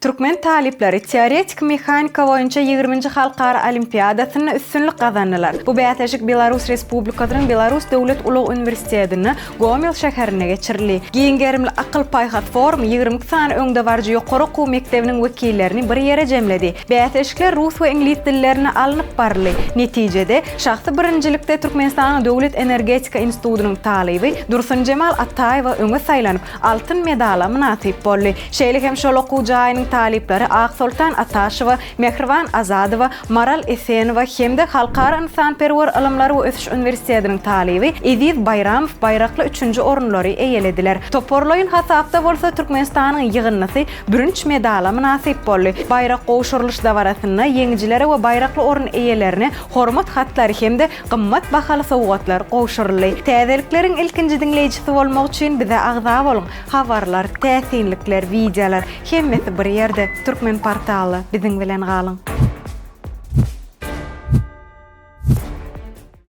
Türkmen talyplary teoretik mehanika boýunça ýigriminji halkara olimpiadasynda üstünlik gazandylar. Bu bäsleşik Belarus Respublikasynyň Belarus döwlet ulag uniwersitetinde Gomel şäherinde geçirildi. Giň gerimli akyl-paýhas forumy 22 sany öňdebaryjy ýokary okuw mekdebiniň wekillerini bir ýere jemledi. Bäsleşikler rus we iňlis dillerinde alnyp baryldy. Netijede, şahsy birinjilikde Türkmenistanyň Döwlet energetika institutynyň talyby Dursunjemal Ataýewa öňe saýlanyp, altyn medala mynasyp boldy. Şeýle hem şol okuw jaýynyň talyplary Aksoltan Ataşowa, Mähriban Azadowa, Maral Esenowa hem-de Halkara ynsanperwer ylymlary we ösüş uniwersitetiniň talyby Eziz Baýramow baýrakly üçünji orunlary eýelediler. Toparlaýyn hasapda bolsa Türkmenistanyň ýygyndysy bürünç medala mynasyp boldy. Baýrak gowşurylyş dabarasynda ýeňijilere we baýrakly orun eýelerine hormat hatlary hem-de Gymmat bahaly sowgatlar gowşuryldy. Täzelikleriň ilkinji diňleýjisi bolmak üçin bize agza boluň! Habarlar, täsinlikler, wideolar, hemmesi bir ýerde, Türkmenportalda biziň bilen galyň!